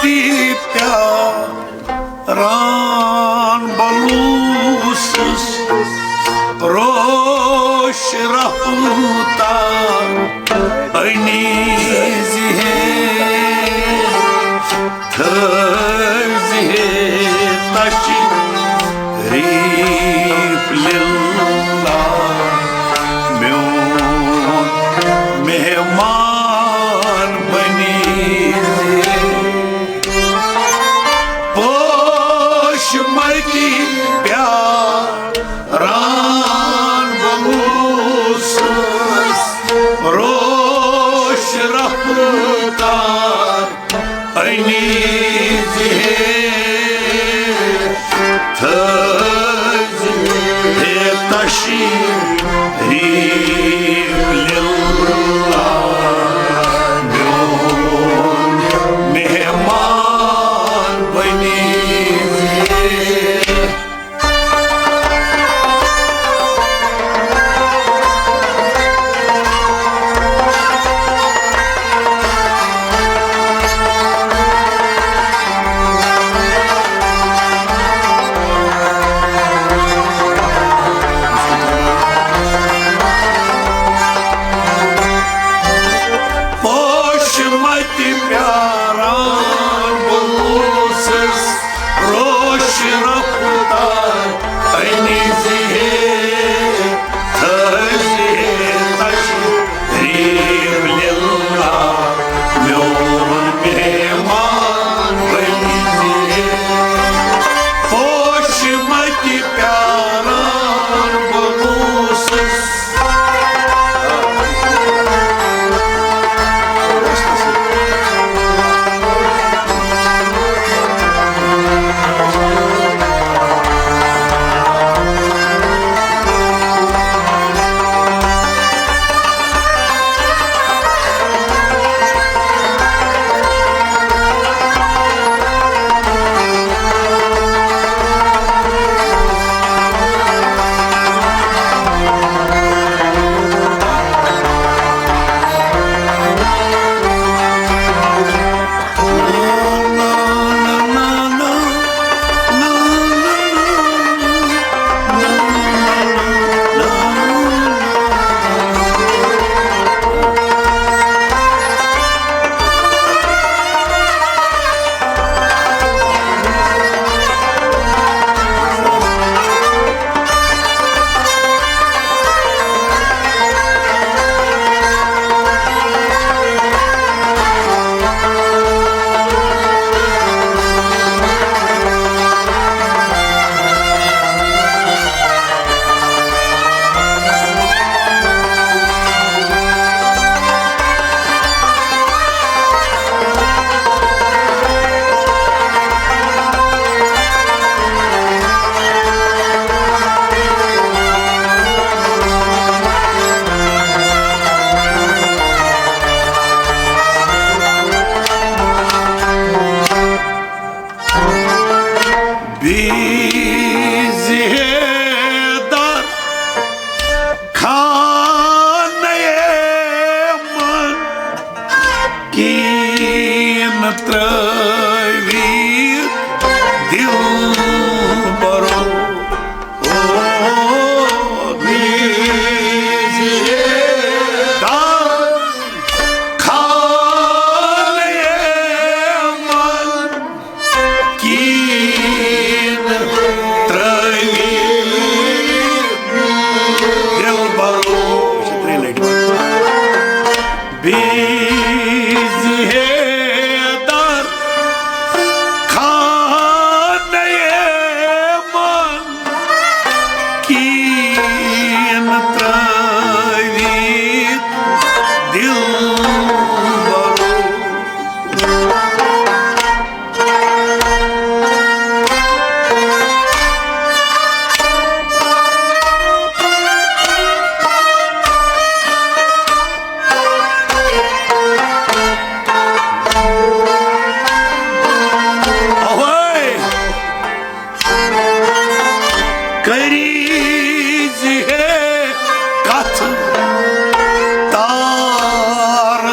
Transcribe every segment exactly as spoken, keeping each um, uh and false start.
تہِ پیاران بلوسس، روش رفتار انیزِ ہے، تھٲوزِ ہے تشریف للہ، میون مہمان بنیزِ ہے۔ پوش متی پیاران بلوسس، روش رفتار انیزِ ہے، تھٲوزِ ہے تشریف للہ، میون مہمان بنیزِ ہے۔ پوش متی پیاران بلوسس، روش رفتار انیزِ ہے، تھٲوزِ ہے تشریف للہ، میون مہمان بنیزِ ہے۔ پوش متی پیاران بلوسس، بیزِ ہے در خانہ من، کین ترٲوِتھ دلبرو۔ او بیزِ ہے در خانہ من، کین ترٲوِتھ دلبرو۔ ترٛےٚ لٹہِ۔ بیزِ ہے در خانہ من، کین ترٲوِتھ دلبرو۔ اوے! کریزِ ہے کتھ تار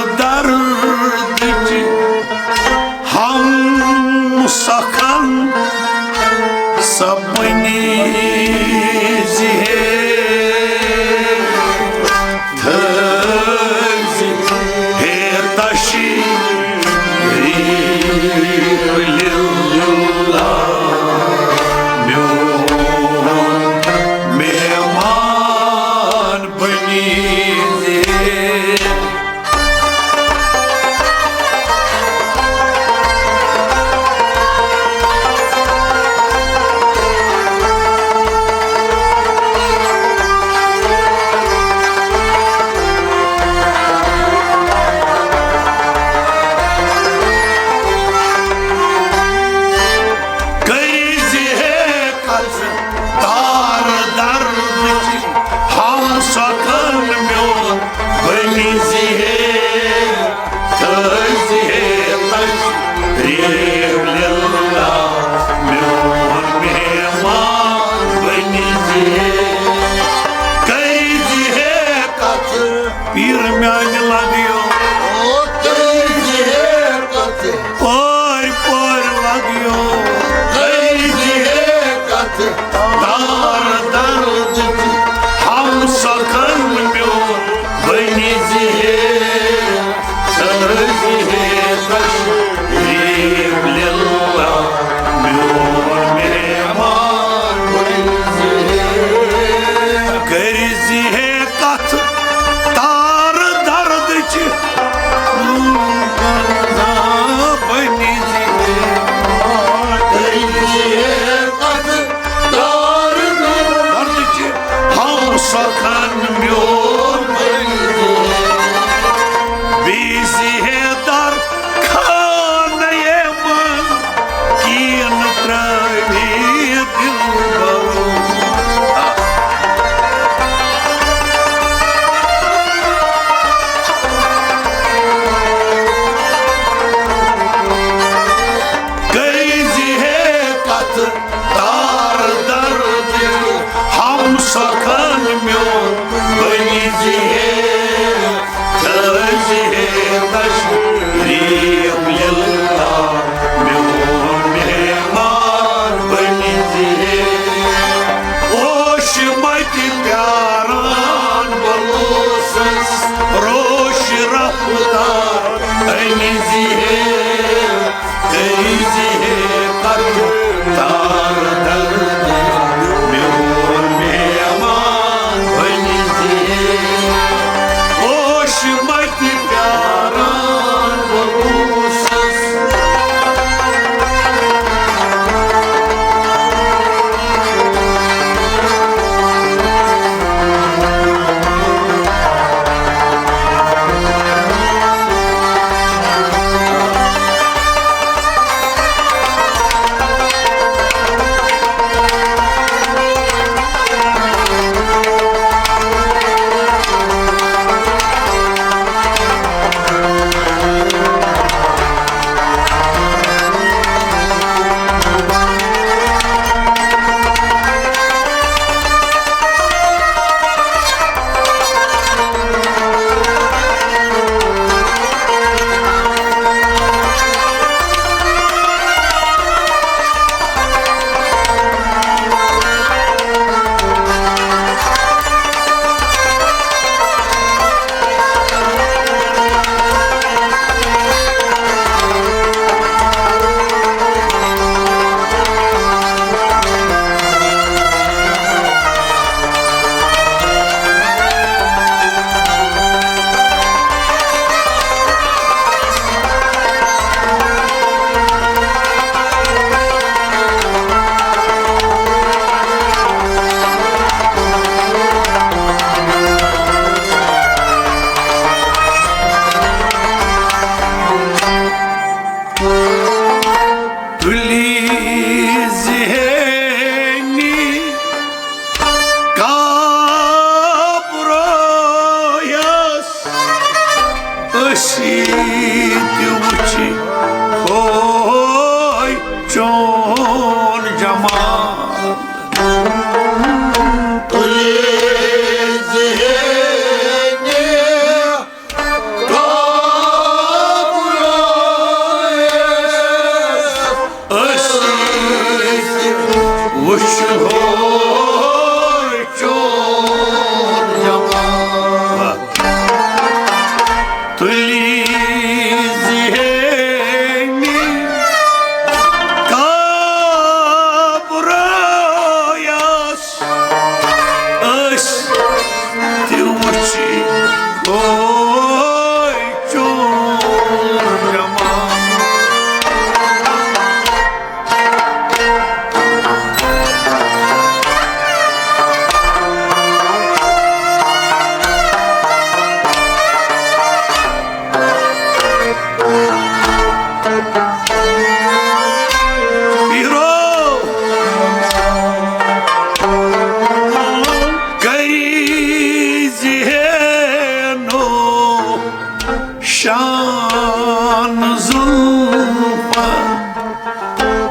لگیو۔ او تیزی ہے کتھ۔ پور پور لگیو۔ تیزی ہے کتھ۔ دار درد ہم سکن میون بنی زی ہے۔ تیزی ہے تشریف للہ میون مہمان بنی زی ہے۔ کٔرۍ زِ ہے کتھ تار دردٕچ۔ بنہِ زِ ہے کتھ تار دردٕچ۔ ہم سخن میون بنہِ زِ ہے۔ بیٚیہِ زِ ہے در خانہ من کین ترٲوی دلبرو۔ کٔرۍ زِ ہے کتھ تار درد ہم سخن میون بنہِ زِ ہے۔ تیزی ہے تشریف للہ میون مہمان بنہِ زِ ہے۔ اوش متہِ پیاران بہٕ اوسُس، روش رفتار أنہِ زِ ہے۔ تیزی ہے پتھ تار درد میون مہمان بنہِ زِ ہے۔ اوش متہِ پیاران بہٕ اوسُس۔ تُلِو ذہنی قبرو یس أسی تہِ وٕچھِ ہوے چون جمال۔ تُلِو ذہنی قبرو یس أسی تہِ وٕچھِ ہوے چون جمال۔ تُلِو ذہنی قبرو یس أسۍ تہِ وٕچھِ ہوے چون جمال۔ پیرو کری ذہنو شان زلفہ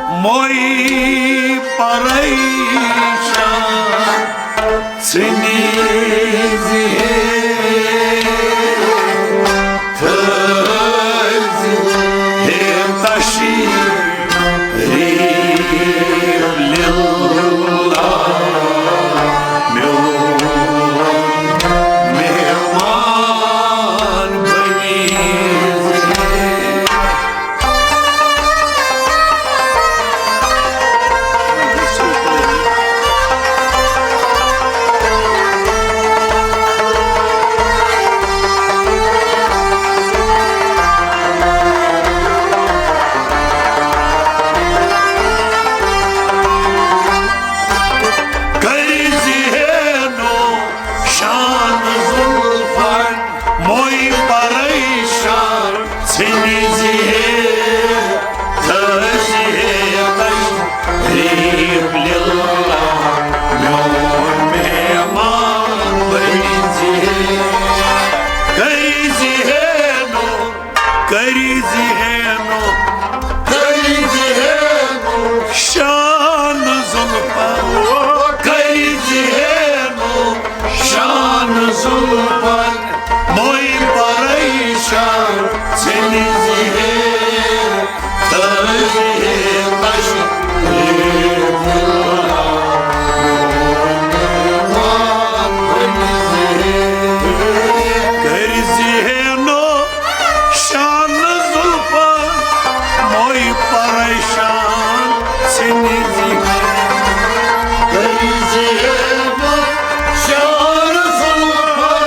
موئی پریشان۔ ژھٕنی زِ ہے ژھٕنِزِ ہے، تھٲوزِ ہے تشریٖف لِلہ، میون مہمان بٔنِزِ ہے۔ کٔرِزِ ہے نوٚو، کٔرِزِ ہے نوٚو، کٔرِزِ ہے نوٚو شان زُلفن، کٔرِزِ ہے نوٚو شان زُلفن، مٔے پریشان، ژھٕنِزِ ہے، تھٲوزِ ہے تشریٖف لِلہ، میون مہمان بٔنِزِ ہے۔ کٔرزِ ہے نوٚو شان زُلفن، مٔے پریشان، ژھٕنِزِ ہے۔ کٔرزِ ہے نوٚو شان زُلفن،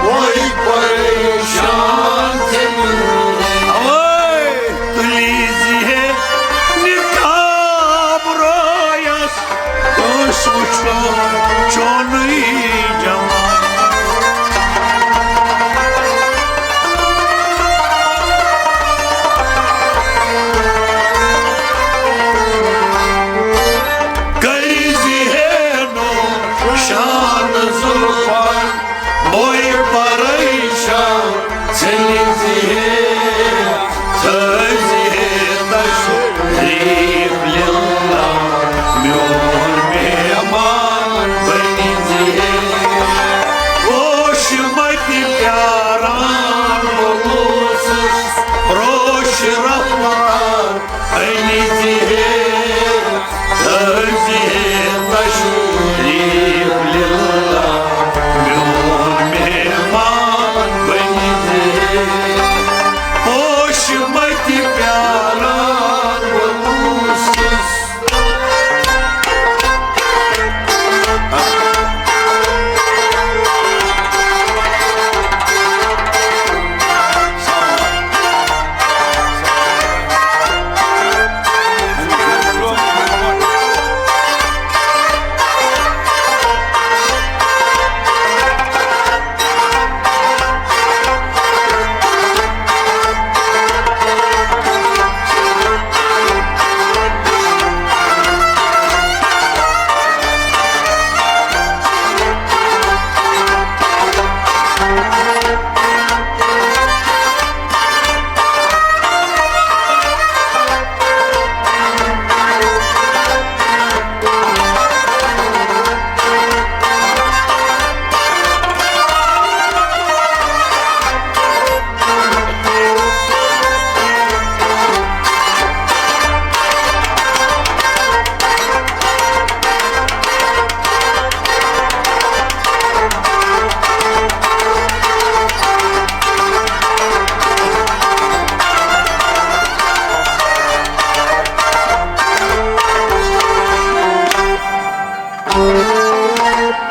وۄنۍ پریشان ژےٚ میون۔ اوے، تُلیزِ ہے نقاب رٲیَس، کٲنٛسہِ وٕچھو چونُے جمال۔ کٔرزِ ہے نوٚو شان زُلفن، بوے پریشان، ژھٕنزِ ہے، تھٲوزِ ہے تشریٖف لِلہ، میون مہمان بٔنزِ ہے۔ پوش متہِ پیاران بہٕ اوسُس، روش رفتار أنِتھ ہے، تھٲوزِ ہے تشریٖف لِلہ، میون مہمان بٔنزِ ہے۔ پوش متہِ پیاران بہٕ اوسُس۔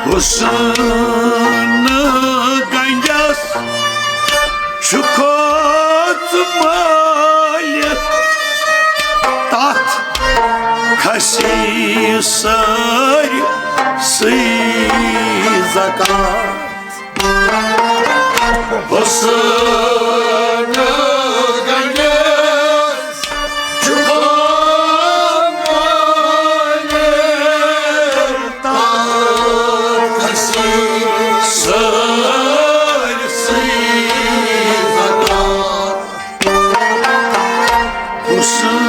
حسن گنجس چھُ کھوژ مٲلِتھ، تتھ کھسی سٲرۍ سٕے زکات۔ حسن گنجس چھُ کھوژ مٲلِتھ، تتھ کھسی سٲرۍ سٕے زکات۔ حسن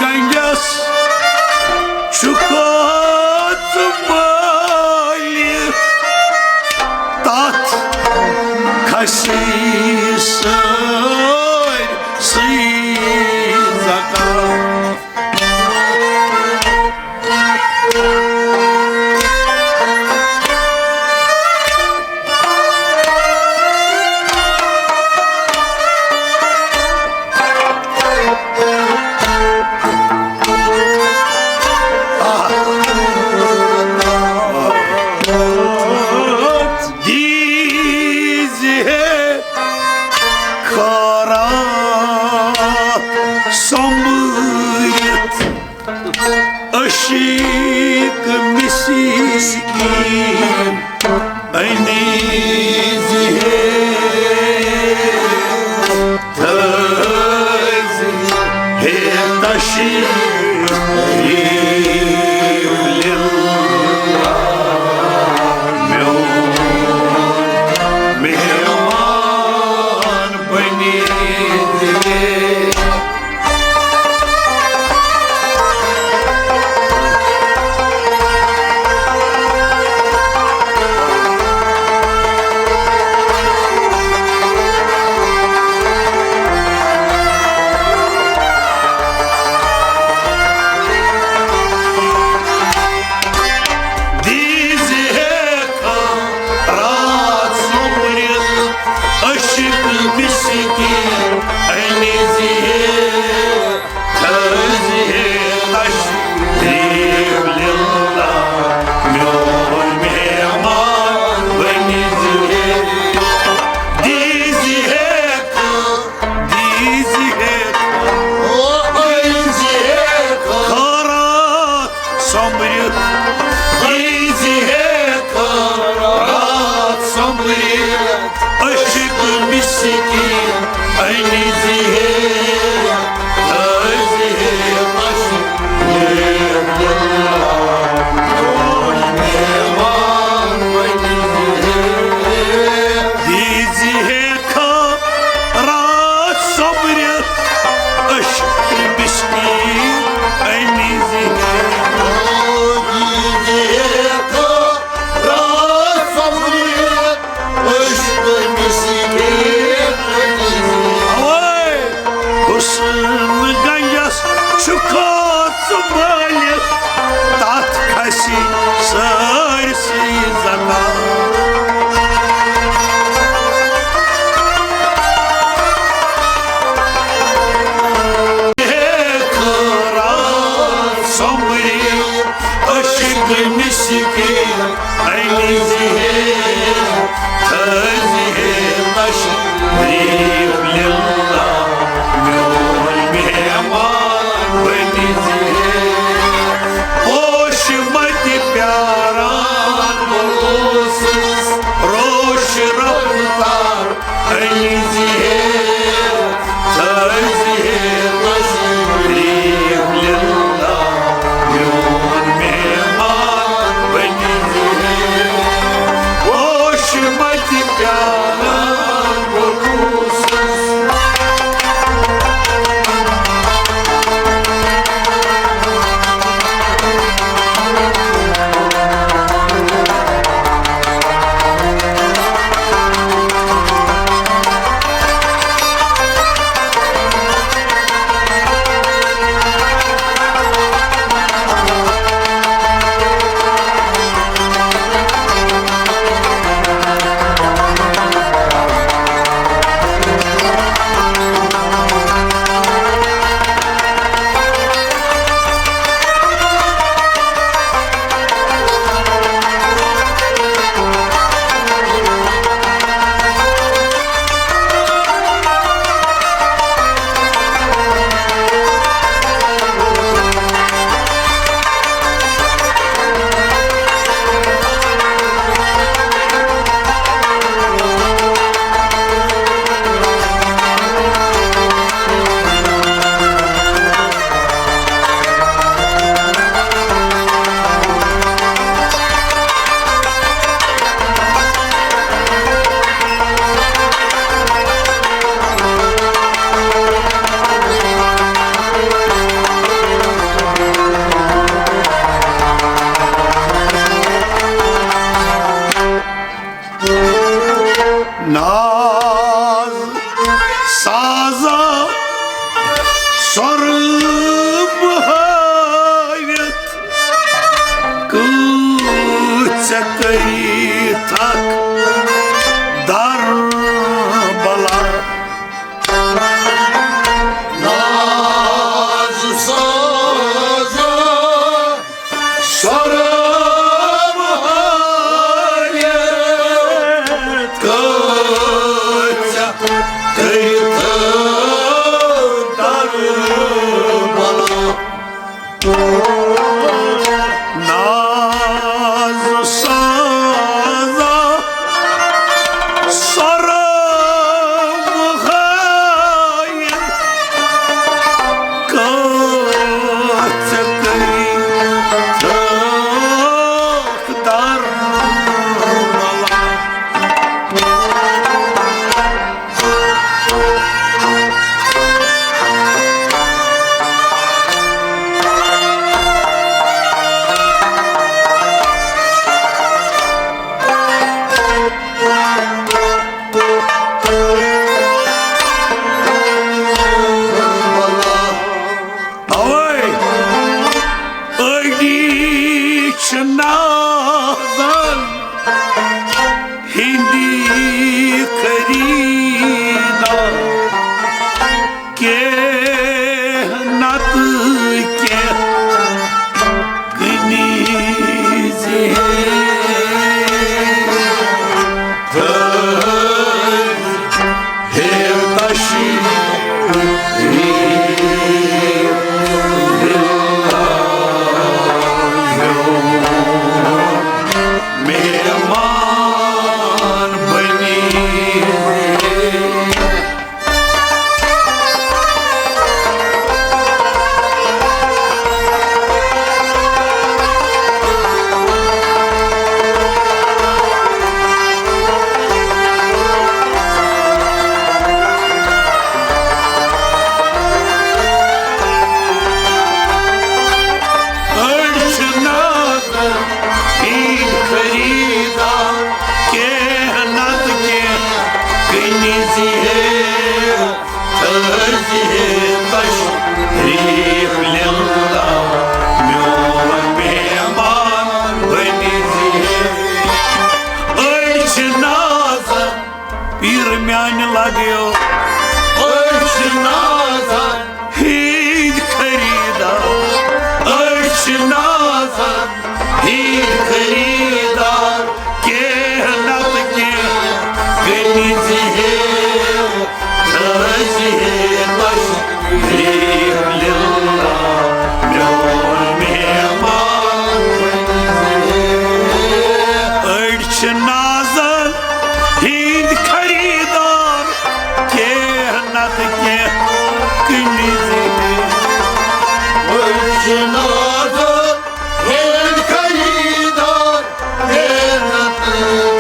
گنجس چھُ کھوژ مٲلِتھ، تتھ کھسی سٲرۍ سٕے زکات۔ دیٖزِ ہے خٲرات سۄمبرِتھ، عشیق مسکین أنیٖزِ ہے۔ دیٖزِ ہے راتھ سوٚمبرِتھ عشق مسکین، أنِزِ ہے، تھٲوزِ ہے تشریف للہ، میون مہمان بٔنِزِ ہے، دیٖزِ ہے دیٖزِ ہے، او أنزِ ہے خٲرات سوٚمبرِتھ، دیٖزِ ہے خٲرات سوٚمبرِتھ، عشق مسکین أنزِ ہے، تھٲوزِ ہے تشریف للہ، میون مہمان بٔنِزِ ہے، دیٖزِ ہے خٲرات سوٚمبرِتھ عشق مسکین أنِزِ ہے۔ راتھ سوٚمبرِتھ عشق مسکین أنِزِ ہے۔ اوے! حسن گنجس چھُ کھوژ مٲلِتھ، تتھ کھسہِ سٲرسٕے زکات۔ ہے خٲرات سوٚمبرِتھ عشق مسکین أنِزِ ہے، تھٲوزِ ہے تشریف للہ، میون مہمان بٔنِزِ ہے۔ پوشہِ مَتہِ پیاران بہٕ اوسُس، روشہِ رفتار أنِزِ ہے، تھٲوزِ ہے تشریف للہ، میون مہمان بٔنِزِ ہے۔ پوشہِ مَتہِ پیاران بہٕ اوسُس۔ ناز سازا سۄرٕ بہٲوِتھ، کۭژاہ کٔرِتھ اکھ در بلا۔ ناز سازا سۄرٕ بہٲوِتھ، کۭژاہ کٔرِتھ اوے، أڑی چھِ نازن ہِنٛدی خریدار، کینٛہہ نتہٕ کینٛہہ کٕنی زِ ہے۔ ہے تشریف مہمان بنی۔ أڑۍ چھِ نازن ہِنٛدۍ خریدار، کینٛہہ نتہٕ کینٛہہ کٕنہِ زِ ہے، تھٲوزِ ہے تشریف للہ، میون مہمان بٔنہِ زِ ہے۔ أڑۍ چھِ نازن پیٖر میانہِ لگیو، أڑۍ چھِ نازن ہِنٛدۍ خریدار، أڑۍ چھِ نازن ہِنٛدۍ خریدار، کینٛہہ نتہٕ کینٛہہ کٕنہِ زِ ہے، تھٲوزِ ہے تشریف للہ، میون مہمان بٔنہِ زِ ہے۔ أڑۍ چھِ نازن ہِنٛدۍ خریدار، کینٛہہ نتہٕ کینٛہہ کٕنہِ زِ ہے۔ أڑۍ چھِ نازن ہِنٛدۍ خریدار، کینٛہہ نتہٕ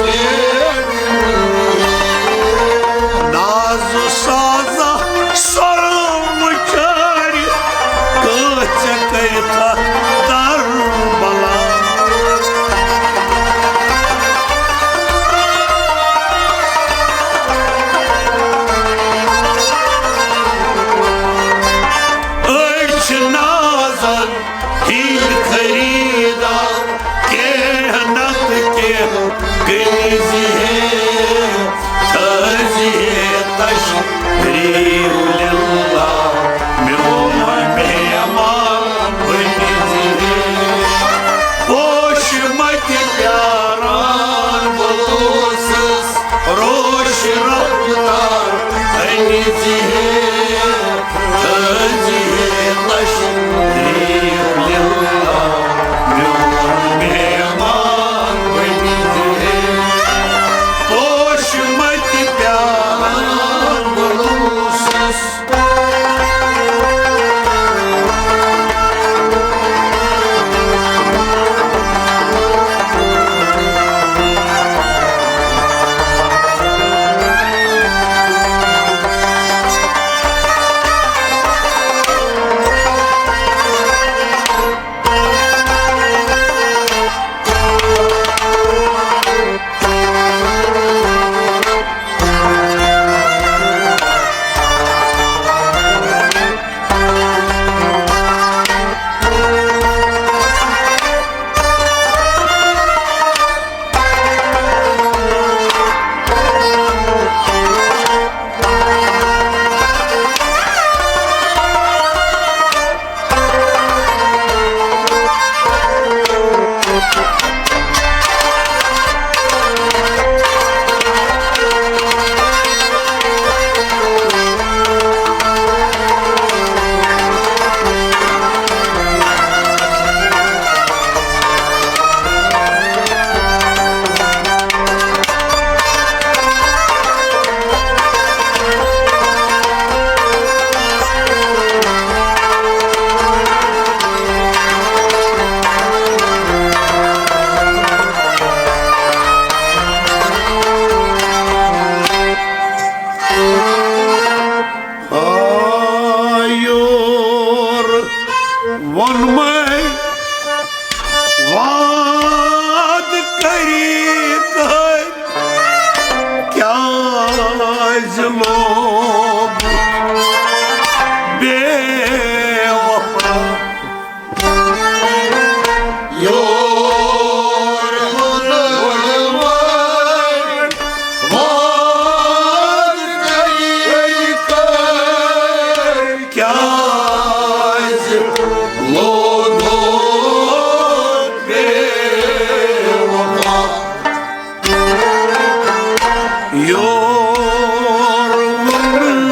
کینٛہہ کٕنہِ زِ ہے۔ ناز و سازا سرم چاری، کٲژ ژےٚ کٔرِتھ در بلا۔ أڑۍ چھِ نازن ہِنٛدۍ خریدار، کینٛہہ نتہٕ کینٛہہ کٕنہِ زِ ہے، تھٲوزِ ہے تشریف للہ، میون مہمان بٔنہِ زِ ہے۔ پوش متہِ پیاران بہٕ اوسُس، روش رفتار أنہِ زِ ہے، تھٲوزِ ہے تشریف للہ، میون مہمان بٔنہِ زِ ہے۔ پوش متہِ پیاران بہٕ اوسُس۔ لوگ بے وفا۔ یور ووٚنمَے وعدٕ کٔرۍ کٔرۍ، کیٛازِ لوگُکھ بے وفا؟ یور ووٚن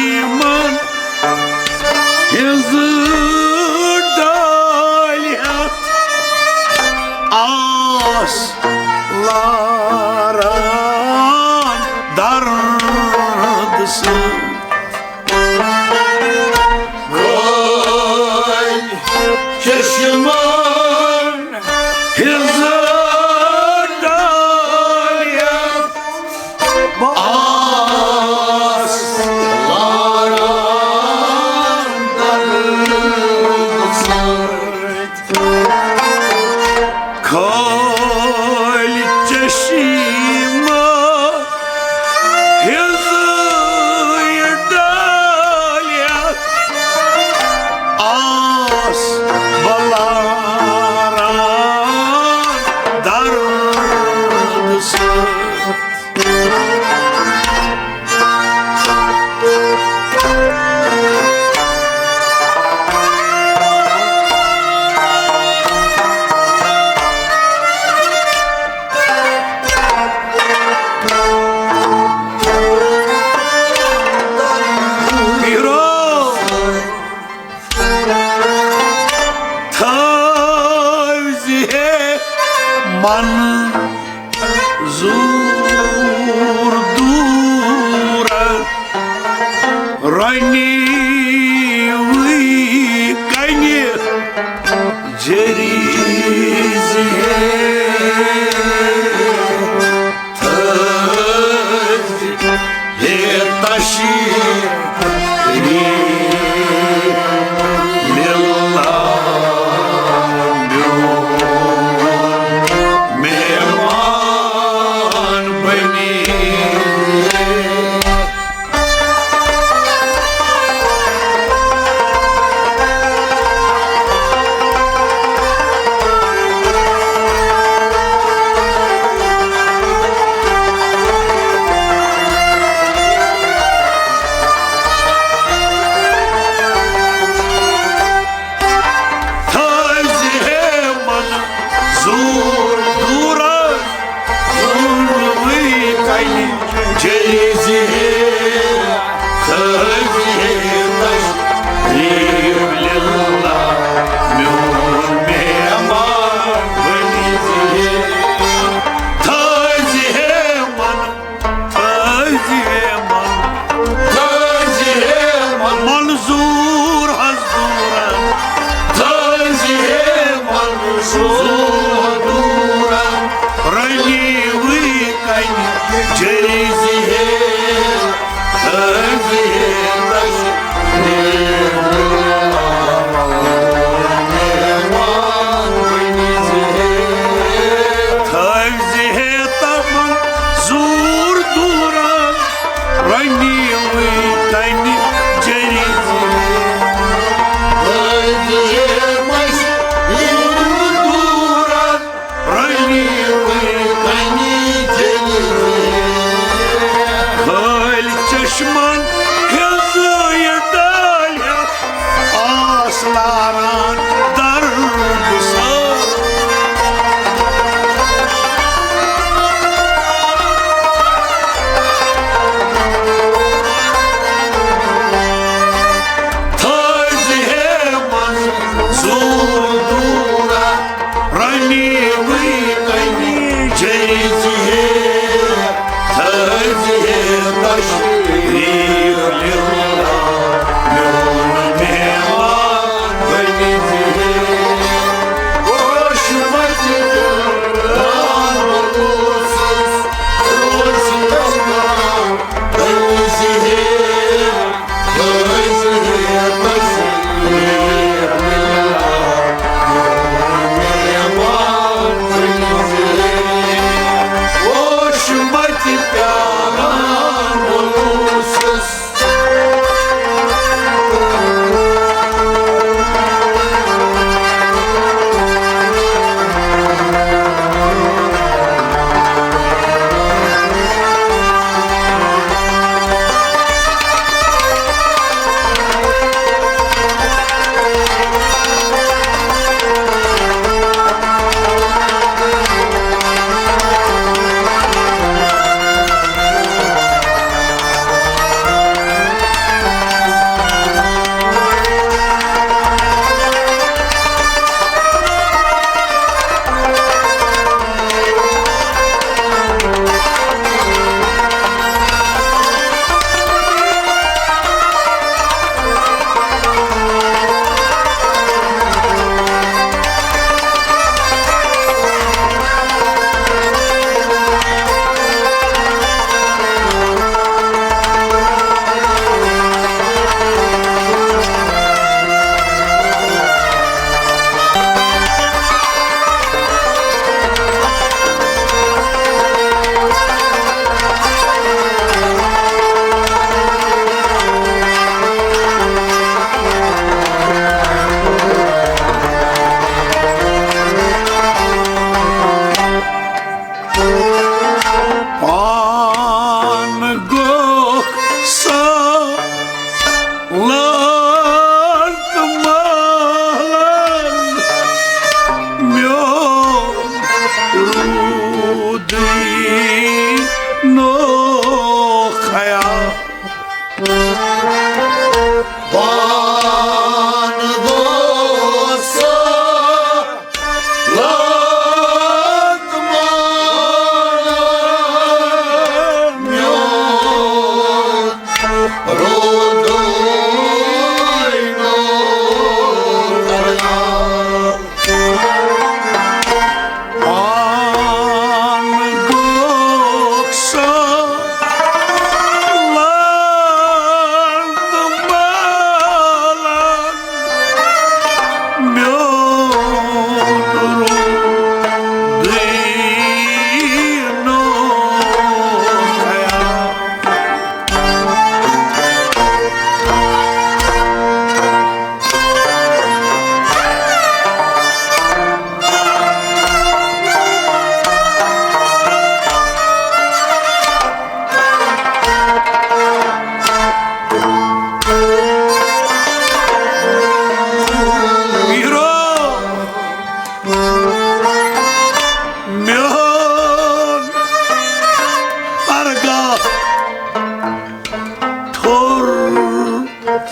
یِمن ہٕنٛز ڈٲلۍ ہٮ۪تھ آس لاران درد سۭتۍ۔ کٲلۍ چشمن ہٕنٛز ڈٲلۍ ہٮ۪تھ آس لاران درد سۭتۍ۔ کھٲلۍ چشمہٕ ہٕنٛز ڈٲلۍ آس بلاران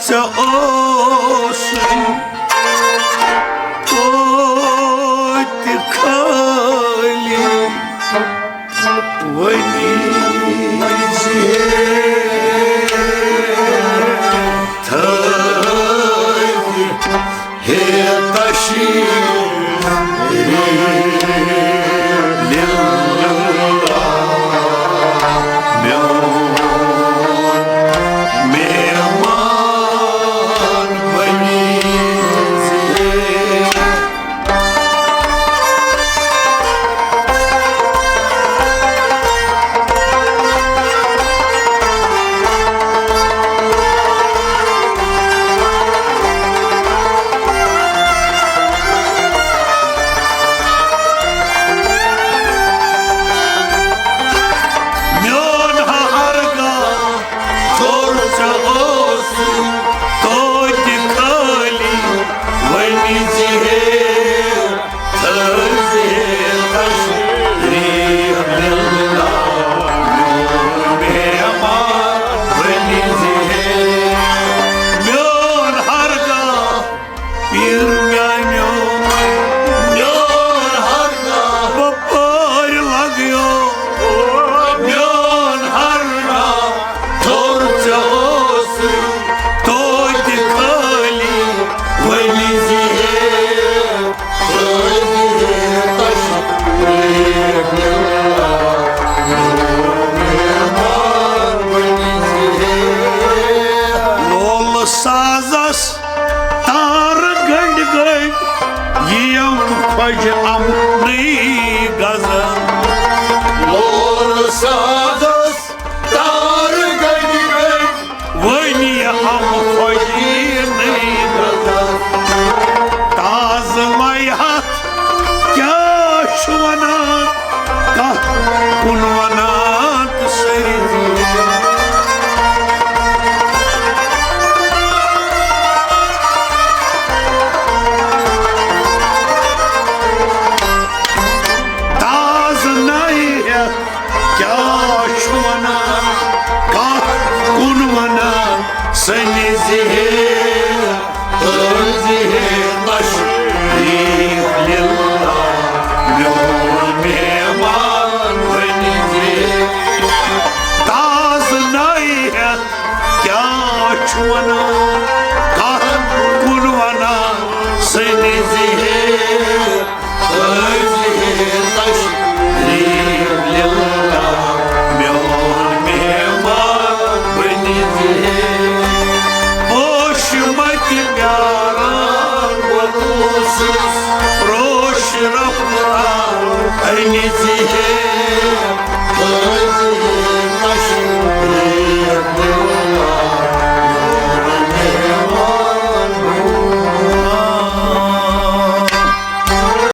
ژےٚ اوسُے توتہِ خٲلی ؤنی زِ ہے تھٲوِ ہے تشریٖف لِلہ میون مہمان بنی زِ۔ میون ہرگاہ کوٚر ژےٚ اوسُے توتہِ خٲلی، ؤنۍ زِ ہے تھٲوزِ ہے تشریٖف لِلہ میون مہمان، ؤنۍ زِ ہے میون ہرگاہ پیٖر میٛانیو، میون ہرگاہ بپٲرۍ لگیو، میون ہرگاہ تھوٚر ژےٚ اوسُے توتہِ خٲلی، ؤنۍ زِ ہے، ؤنۍ زِ ہے، تشریٖف لِلہ میون مہمان، ؤنۍ زِ ہے۔ لولہٕ سازس تارٕ گٔنڈۍ گٔنڈۍ یِم خۄجہِ اَمنٕے غزل۔ لولہٕ سازس تارٕ گٔنڈۍ گٔنڈۍ وۄنۍ یہِ اَمہٕ خۄجہِ نٕے غزل۔ تازٕ لَیہِ ہَتھ کیٛاہ چھُ وَنان؟ کتھ کُن ونان تہٕ سٲری زیٖٹھ۔ تازٕ نَیہِ ہٮ۪تھ کیٛاہ چھُ ونان؟ کتھ کُن ونان؟ سنہِ زِہے تُلزِ ہے تشریٖف لِلہ، میون مہمان بٔنزِ۔ تازٕ نَیہِ ہٮ۪تھ کیٛاہ چھُ وَنان، کَتھ کُن وَنان، سٔنزِ ہے، تُلزِ ہے تشریٖف لِلہ، میون مہمان بٔنزِ۔ پوشہِ مَتہِ پیاران ووتُس، روش رفتار أنزِ ہے۔